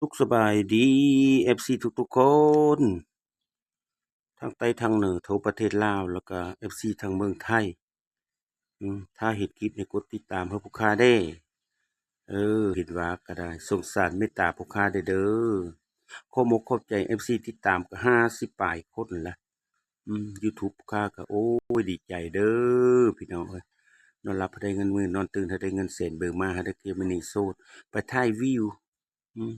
ສຸກສະບາຍດີ ເອັຟຊີ ທຸກໆຄົນ ທັງໃຕ້ທັງເໜືອ ທົ່ວປະເທດລາວ ແລ້ວກະ ເອັຟຊີ ທັງເມືອງໄທ. ອືມ ຖ້າເຮັດຄລິບໃຫ້ກົດຕິດຕາມໃຫ້ພວກຂ້າແດ່. ເອີ ເຫັນວ່າກະໄດ້ ສົງສານເມດຕາພວກຂ້າແດ່ເດີ. ຂອບອົກຂອບໃຈ ເອັຟຊີ ຕິດຕາມກະຫ້າສິບປາຍຄົນລະ. ອືມ ຢູທູບຂ້າກະ ໂອ້ຍ ດີໃຈເດີພີ່ນ້ອງເອີຍ. ນອນຫຼັບໃຫ້ໄດ້ເງິນໝື່ນ ນອນຕື່ນໃຫ້ໄດ້ເງິນແສນ ເບີມາໃຫ້ໄດ້ເກມມະນີໂຊດ. ໄປຖ່າຍວິວ ອືມ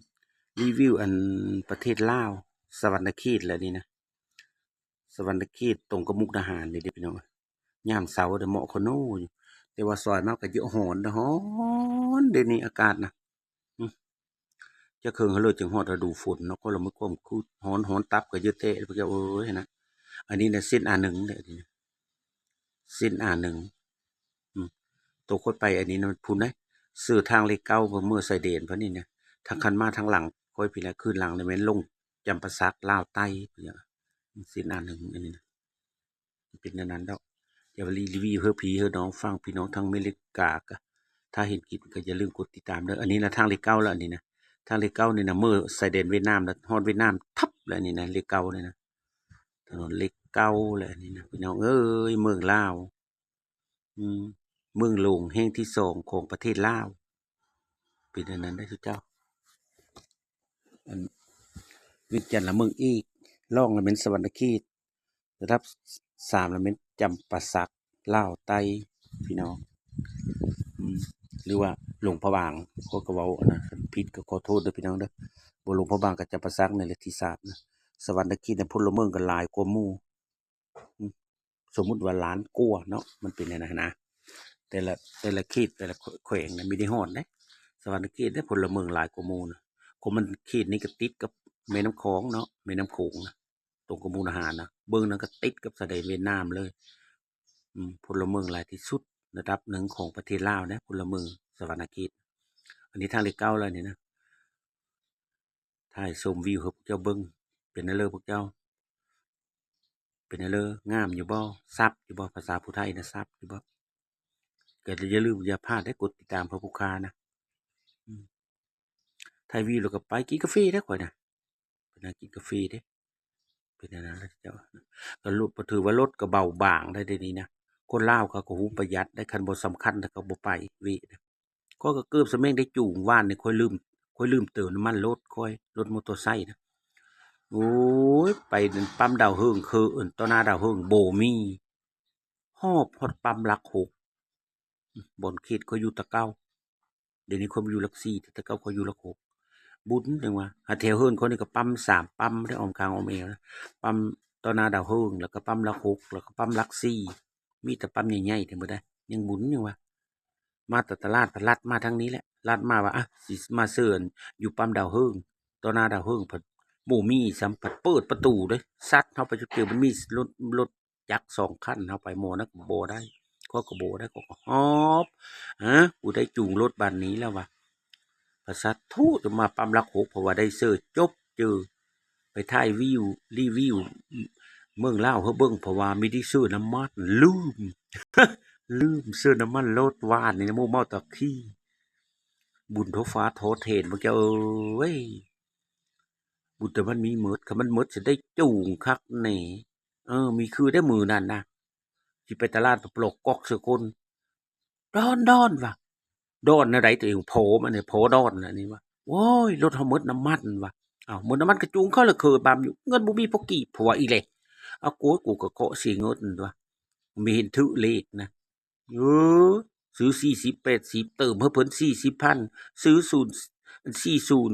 ຣີວິວອັນປະເທດລາວ ສະຫວັນນະເຂດແຫຼະນີ້ນະ. ສະຫວັນນະເຂດຕົງກັບມຸກດາຫານນີ້ເດ້ພີ່ນ້ອງເອີຍ. ຍາມເຊົ້າເດ້ເໝາະຂະໜູຢູ່ ແຕ່ວ່າຊອຍມາກະເຍາະ ຮ້ອນເດ້ ຮ້ອນເດນີ້ອາກາດນະ. ອືມ ຈັກເຄິ່ງເລີຍຈຶ່ງຮອດລະດູຝົນເນາະ. ກໍລະມື້ຄວາມຄືຮ້ອນ ຮ້ອນຕັບກະເຍາະແຕະພວກເຈົ້າເອີຍນະ. ອັນນີ້ນະເສັ້ນ ອາໜຶ່ງເດ້ ອັນນີ້ນະ ເສັ້ນ ອາໜຶ່ງ. ອືມ ໂຕຂ້ອຍໄປອັນນີ້ນະ ພຸ້ນເດ້ ເຊິ່ງທາງເລກເກົ້າ ເມືອຊາຍແດນພຸ້ນນີ້ນະ. ທາງຄັນມາທາງຫຼັງຂ້ອຍພີ້ນະ ຄືນຫຼັງນີ້ແມ່ນລົງຈຳປາສັກ ລາວໃຕ້ ເສັ້ນ ອາໜຶ່ງ ອັນນີ້ນະ. ເປັນແນວນັ້ນດອກ. ຢ່າວ່າຣີວິວເຮີພີ່ເຮີນ້ອງຟັງ ພີ່ນ້ອງທາງເມລິກາກະ ຖ້າເຫັນຄລິບກະຢ່າລືມກົດຕິດຕາມເດີ. ອັນນີ້ນະທາງເລກເກົ້າລະ ອັນນີ້ນະ ທາງເລກເກົ້ານີ້ນະ ເມືອຊາຍແດນຫວຽດນາມລະ ຮອດຫວຽດນາມທັບລະ ອັນນີ້ນະ ເລກເກົ້ານີ້ນະ ຖະໜົນເລກເກົ້າລະ ອັນນີ້ນະ ພີ່ນ້ອງເອີຍ ເມືອງລາວ. ອືມ ເມືອງຫຼວງແຫ່ງທີສອງຂອງປະເທດລາວ ເປັນອັນນັ້ນໄດ໋ເຈົ້າ. ອັນ ວຽງຈັນລະເມືອງເອກ ລອງລະແມ່ນສະຫວັນນະເຂດ ລະດັບສາມລະແມ່ນຈຳປາສັກ ລາວໃຕ້ ພີ່ນ້ອງ. ອືມ ຫຼືວ່າຫຼວງພະບາງ ຂ້ອຍກະເວົ້າອັນນັ້ນຜິດກະຂໍໂທດເດີພີ່ນ້ອງເດີ. ບໍ່ ຫຼວງພະບາງກະຈຳປາສັກນີ້ແຫຼະທີສາມນະ. ສະຫວັນນະເຂດນະ ພົນລະເມືອງກະຫຼາຍກວ່າໝູ່. ອືມ ສົມມຸດວ່າລ້ານກວ່າເນາະ ມັນເປັນແນວນັ້ນນະ. ແຕ່ລະ ແຕ່ລະເຂດ ແຕ່ລະແຂວງນະ ມີໄດ້ຮອດເດ້ ສະຫວັນນະເຂດເດ້ ພົນລະເມືອງຫຼາຍກວ່າໝູ່ນະ. ເພາະມັນເຂດນີ້ກະຕິດກັບແມ່ນ້ຳຂອງເນາະ ແມ່ນ້ຳໂຂງນະ ຕົງກັບມຸກດາຫານນະ. ເບິ່ງນັ້ນກະຕິດກັບຊາຍແດນຫວຽດນາມເລີຍ. ອືມ ພົນລະເມືອງຫຼາຍທີ່ສຸດລະດັບໜຶ່ງຂອງປະເທດລາວເດ້ ພົນລະເມືອງສະຫວັນນະເຂດ. ອັນນີ້ທາງເລກເກົ້າລະນີ້ນະ. ຖ່າຍຊົມວິວໃຫ້ພວກເຈົ້າເບິ່ງ. ເປັນແນວເລີພວກເຈົ້າ? ເປັນແນວເລີ? ງາມຢູ່ບໍ່? ຊັບຢູ່ບໍ່? ພາສາຜູ້ໄທນະ ຊັບຢູ່ບໍ່? ກະຢ່າລືມຢ່າພາດເດ້ ກົດຕິດຕາມເພື່ອຜູ້ຄ້ານະ. ອືມ ຖ່າຍວິວແລ້ວກະໄປກິນກາເຟເດ້ຂ້ອຍນະ. ໄປນັ່ງກິນກາເຟເດ້. ເປັນແນວນັ້ນລະເຈົ້າ. ກະລົດ ຖືວ່າລົດກະເບົາບາງໄດ໋ ດຽວນີ້ນະ. ຄົນລາວເຂົາກະຮູ້ປະຢັດໄດ໋ ຄັນບໍ່ສຳຄັນແລ້ວເຂົາບໍ່ໄປເວະນະ. ຂ້ອຍກະເກີບສະເໝັງໄດ້ຈູງ ວານນີ້ຂ້ອຍລືມ ຂ້ອຍລືມເຕີມນ້ຳມັນລົດຂ້ອຍ ລົດມໍເຕີໄຊນະ. ໂອ້ຍ ໄປນັ້ນປ້ຳດາວເຮີງ ຄືອັນຕໍ່ໜ້າດາວເຮີງບໍ່ມີ ຮອບຮອດປ້ຳຫຼັກຫົກ ບ່ອນເຂດຂ້ອຍຢູ່ແຕ່ເກົ່າ. ດຽວນີ້ຂ້ອຍມາຢູ່ຫຼັກສີ່ ແຕ່ເກົ່າຂ້ອຍຢູ່ຫຼັກຫົກ. ບຸນຈັ່ງວ່າ ຫາແຖວເຮືອນຂ້ອຍນີ້ກະປ້ຳສາມປ້ຳ ບໍ່ໄດ້ອ້ອມຂ້າງອ້ອມແອວນະ. ປ້ຳຕໍ່ໜ້າດາວເຮີງ ແລ້ວກະປ້ຳຫຼັກຫົກ ແລ້ວກະປ້ຳຫຼັກສີ່ ມີແຕ່ປ້ຳໃຫຍ່ໆ ເຕັມເບິດໄດ໋. ຍັງບຸນຍັງວ່າ ມາແຕ່ຕະຫຼາດ ພັດລັດມາທາງນີ້ແຫຼະ ລັດມາວ່າ ອະ ຊິມາເຊີນຢູ່ປ້ຳດາວເຮີງ ຕໍ່ໜ້າດາວເຮີງ ພັດບໍ່ມີຊ້ຳ ພັດເປີດປະຕູເດ້ ຊັດເຮົາໄປຈຸດດຽວ ມັນມີລົດ ລົດຈັກສອງຄັນ ເຮົາໄປໝໍ້ນັ້ນກະບໍ່ໄດ້ ຂ້ອຍກະບໍ່ໄດ້ ຂ້ອຍກະຫອບ ຮະ ຜູ້ໃດຈູງລົດບາດນີ້ແລ້ວວ່າ ພາສາທຸ ຈະມາປ້ຳຫຼັກຫົກ ເພາະວ່າໄດ້ເຊີ ຈົບເຈີ ໄປຖ່າຍວິວ ຣີວິວເມືອງລາວໃຫ້ເບິ່ງ ເພາະວ່າມີໄດ້ເຊີນ້ຳມັນ ລືມ ລືມເຊີນ້ຳມັນລົດ ວານນີ້ໝູ່ເມົາຕະຂີ້ ບຸນໂທຟ້າໂທເທນ ພວກເຈົ້າເອີຍ. ບຸນແຕ່ມັນມີໝົດ ຄັນມັນໝົດຊິໄດ້ຈູງຄັກແນ່. ເອີ ມີຄືໄດ້ມື້ນັ້ນນະ ຊິໄປຕະຫຼາດໄປປະຫຼອກກອກໃສ່ຄົນ ດອນ ດອນວ່າ ດອນແນວໃດ ໂຕເອງພໍມັນນີ້ ພໍດອນນະນີ້ວ່າ ໂອ້ຍ ລົດເຮົາໝົດນ້ຳມັນວ່າ. ເອົ້າ ໝົດນ້ຳມັນກະຈູງເຂົາລະເຄີບາມຢູ່ ເງິນບໍ່ມີພໍກີບ ຜົວອີກແຫຼະ. ເອົາ ໂກຍ ກູກະເຄາະເສຍເງິນວ່າ ມີເຫັນຖືກເລກນະ. ເອີ ຊື້ສີ່ສິບ ແປດສິບ ເຕີມໃຫ້ເພິ່ນສີ່ສິບພັນ ຊື້ສູນ ສີ່ສູນ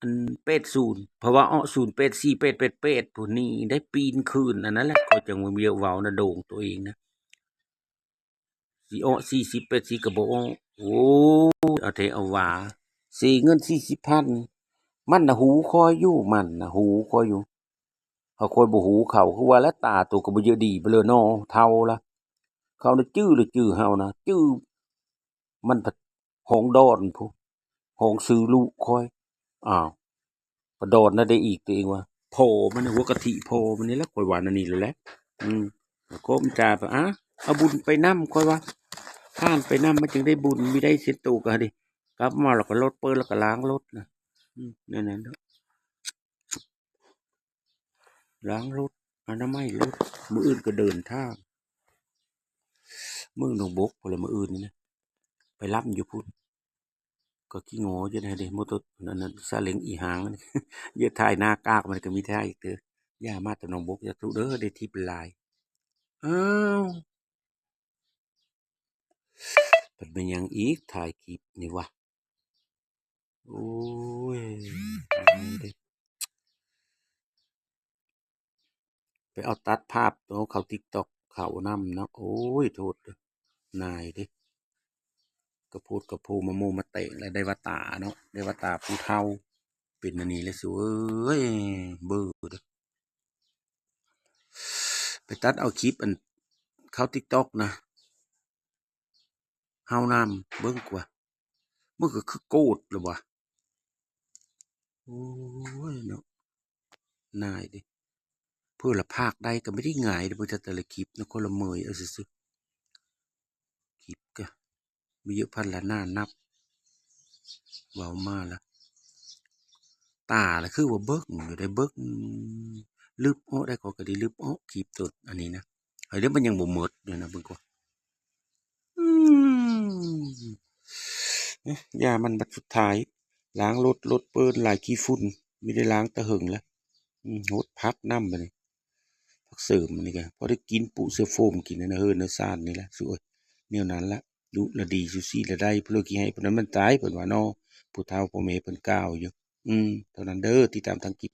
ອັນ ແປດສູນ ເພາະວ່າເອາະ ສູນແປດສີ່ ແປດແປດແປດ ພວກນີ້ໄດ້ປີນຄືນ ອັນນັ້ນແຫຼະ ຂ້ອຍຈັ່ງວ່າ ເວົ້ານະໂດ່ງໂຕເອງນະ ຊິເອາະສີ່ສິບ ແປດສິບກະບໍ່ເອາະ. ໂອ້ຍ ເອົາແທ້ເອົາວ່າ ເສຍເງິນສີ່ສິບພັນ ມັນນະຮູ້ຂ້ອຍຢູ່ ມັນນະຮູ້ຂ້ອຍຢູ່. ຫາກຂ້ອຍບໍ່ຮູ້ເຂົາ ຄືວ່າແຫຼະ ຕາໂຕກະບໍ່ເຍາະດີໄປເລີຍເນາະ ເຖົ້າລະ. ເຂົານະຈື່ລະຈື່ເຮົານະ ຈື່ ມັນພັດຮ້ອງດອນພຸ້ນ ຮ້ອງຊື່ລູກຂ້ອຍ. ອ້າວ ປະດອນນະໄດ້ອີກ ໂຕເອງວ່າ ພໍ່ມັນ ຫົວກະທິພໍ່ມັນນີ້ແຫຼະ ຂ້ອຍວ່າແນວນີ້ແຫຼະ. ອືມ ກະມີແຕ່ ອາ ເອົາບຸນໄປນຳ ຂ້ອຍວ່າ ທານໄປນຳ ມັນຈຶ່ງໄດ້ບຸນ ມີໄດ້ເຊັດໂຕກະດີ. ກັບມາແລ້ວກະລົດເປີດ ແລ້ວກະລ້າງລົດນະ. ອືມ ແນວນັ້ນເນາະ ລ້າງລົດ ອະນາໄມລົດ ມື້ອື່ນກໍເດີນທາງ ເມືອງໜອງບົກພຸ້ນລະ ມື້ອື່ນນີ້ນະ ໄປລຳຢູ່ພຸ້ນ ກໍຂີ້ງໍຢູ່ໃດເດ ມໍເຕີ ອັນນັ້ນ ຊາເລັງອີ່ຫາງ ຢ່າຖ່າຍໜ້າກາກ ມັນກໍມີຖ່າຍອີກເດີ ຢ່າມາແຕ່ໜອງບົກ ສາທຸເດີ ໄດ້ທິບຫຼາຍ. ອ້າວ ມັນແມ່ນຫຍັງອີກ ຖ່າຍຄລິບນີ້ວະ ໂອ້ຍ ຕາຍເດ້ ໄປເອົາຕັດພາບໂຕເຂົ້າຕິກຕັອກເຂົານຳເນາະ ໂອ້ຍ ໂທດເດີ ນາຍເດ້ ກະໂພດກະໂພມາໂມມາແຕງ ແລ້ວໄດ້ວ່າຕາເນາະ ໄດ້ວ່າຕາຜູ້ເຖົ້າ ເປັນອັນນີ້ແຫຼະສູເອີຍ ເບີເດີ. ໄປຕັດເອົາຄລິບອັນເຂົ້າຕິກຕັອກນະ ເຫົ່ານຳ ເບິ່ງກວ່າ ມັນກໍຄືໂກດລະວະ ໂອ້ຍເນາະ ນາຍເດ້ ເພື່ອລະພາກໄດ້ກໍບໍ່ໄດ້ງ່າຍເດ້ ເບິ່ງແຕ່ລະຄລິບນະ ຄົນລະເມີຍເອົາຊື່ໆ ຄລິບກະ ມີເຍອະພັນລະໜ້ານັບ ເວົ້າມາລະ ຕາລະຄືວ່າເບິ່ງຢູ່ໄດ໋ ເບິ່ງ ລຶບອອກໄດ້ ຂ້ອຍກໍໄດ້ລຶບອອກຄລິບຕົນອັນນີ້ນະ ໃຫ້ເດ້ ມັນຍັງບໍ່ໝົດຢູ່ນະ ເບິ່ງກ່ອນ ອືມ ຢ່າມັນ ບັດສຸດທ້າຍ ລ້າງລົດ ລົດເປີນຫຼາຍຂີ້ຝຸ່ນ ມີໄດ້ລ້າງແຕ່ເຫິງລະ ອືມ ຫົດຜັກນຳບັດນີ້ ຜັກເສີມອັນນີ້ກະພໍໄດ້ກິນ ປຸເສື້ອໂຟມກິນໃນເຮືອນໃນຊານນີ້ລະ ສຸເອີຍ ແນວນັ້ນລະ ລຸລະດີ ສຸສີລະໄດ້ ຜູ້ເລີກຂີ້ໄຫ້ຜູ້ນັ້ນມັນຕາຍ ເພິ່ນວ່າເນາະ ຜູ້ເຖົ້າພໍ່ແມ່ເພິ່ນກ່າວຢູ່ ອືມ ເທົ່ານັ້ນເດີ ຕິດຕາມທາງຄລິບ.